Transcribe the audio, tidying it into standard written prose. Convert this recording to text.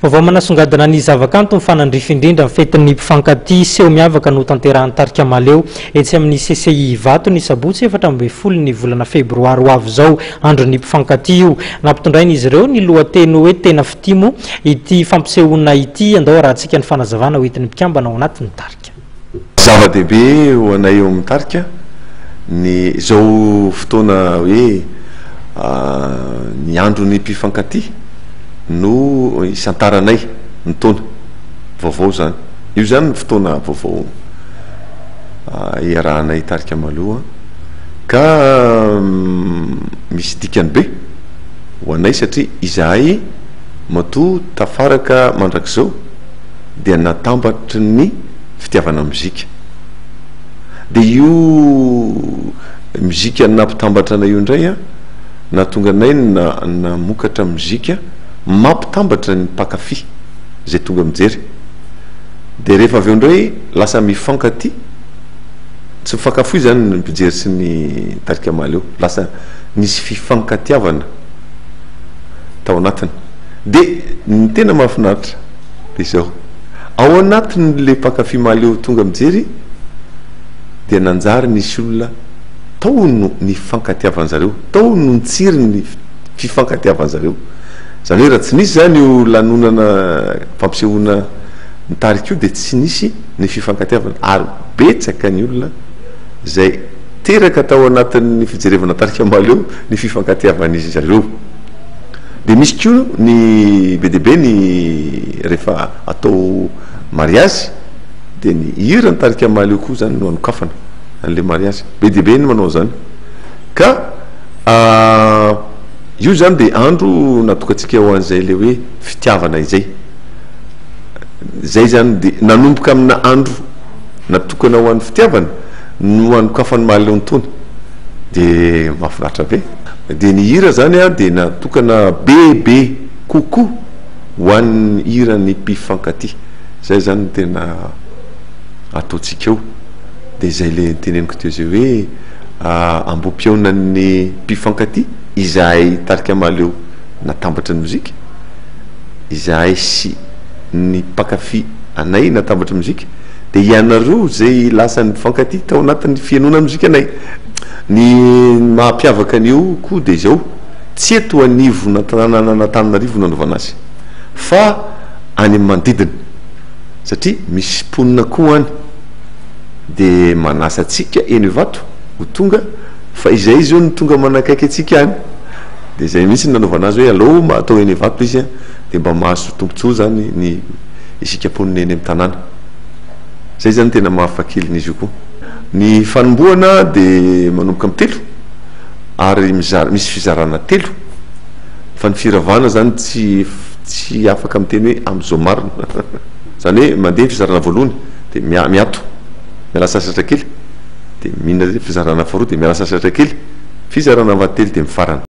Vaovao manasongadina ny zavakanto mifanandrify indrindra ny fetin'ny mpifankatia seho miavaka notanterahan'ny tarika Mahaleo etsy amin'ny CCI Ivato ny sabotsy 14 ny volana febroary ho avy izao, andron'ny mpifankatia io. Nampitondrain'izy ireo ny lohateny hoe Tena fitia moa ity fampisehoana ity. Andao arahantsika ny fanazavana hoentin'ny mpikambana ao anatin'ny tarika. Zava-dehibe ho anay eo amin'ny tarika ny izao fotoana hoe ny andron'ny mpifankatia no isantaranay ny taona vaovao izany. Io izany ny fotoana vaovao iarahanay tarika Maloha ka misy dikany be ho anay satria izahay matoa tafaraka mandrakizao dia natambatry ny fitiavana mozika. Dia io mozika nampitambatra anay io indray an, nahatonga anay namokatra mozika mampitambatra ny mpankafy izay tonga mijery. Dia rehefa avy eo indray lasa mifankatia, tsy mifankafoy izany ny mpijery sy ny tarika Mahaleo, lasa nisy fifankatiavana tao anatiny. Dia ny tena mahafinaritra dia izao, ao anatin'ilay mpankafy Mahaleo tonga mijery dia nanjary nisy olona tao no nifankatiavan-jareo, tao no nitsiry ny fifankatiavan-jareo. Izany hoe raha tsy nisy izany io lanonana fampisehoana ny tarika io dia tsy nisy ny fifankatiavana ary betsaka ny olona izay teraka tao anatin'ny fijerevana tarika Mahaleo ny fifankatiavan'izy zareo. Dia misy koa ny be dia be ny rehefa atao mariazy dia ny hiran'ny tarika Mahaleo koa izany no anokafana an'ilay mariazy. Be dia be ny manao an'izany. Ka io izany dia andro natokantsika ho an'izay ilay hoe fitiavana izay. Izay izany dia nanomboka amina andro natokana ho an'ny fitiavana no anokafan'ny Mahaleo ny taona. Dia mahafinaritra be. Dia ny hira izany dia natokana bebe kokoa ho an'ny hiran'ny mpifankatia. Izay izany no tena ataontsika eo. Dia izay ilay noteneniko teo izay hoe ambohi-pihaonan'ny mpifankatia izahay tarika Mahaleo natambatra ny mozika, izahay sy ny mpankafy anay natambatra mozika, dia ianareo izay lasa nifankatia tao anatin'ny fihainoana ny mozikanay. Ny maha-mpiavaka an'io koa dia izao, tsy eto anivon'Antananan'Antananarivo no anaovana azy fa any amin'ny manodidina satria misy mponina koa any dia manasa antsika eny Ivato ho tonga fa izay izao no tonga manakaiky antsika any dia izay mihitsy no nanaovana azy hoe aleo mba atao eny Ivato izy dia mba mahazo tombontsoa izany ny isika mponina eny amin'ny tanàna. Izay izany no tena maha-fakelin'izy io koa. Ny fanombohana dia manomboka amin'ny telo ary mizara, misy fizarana telo fa ny firavana izany tsy tsy afaka miteny hoe amin'izao marina. Izany hoe mandeha ny fizarana voalohany dia mia- miato, miala sasatra kely, dia mihinana fizarana faharoa dia miala sasatra kely, fizarana fahatelo dia mifarana.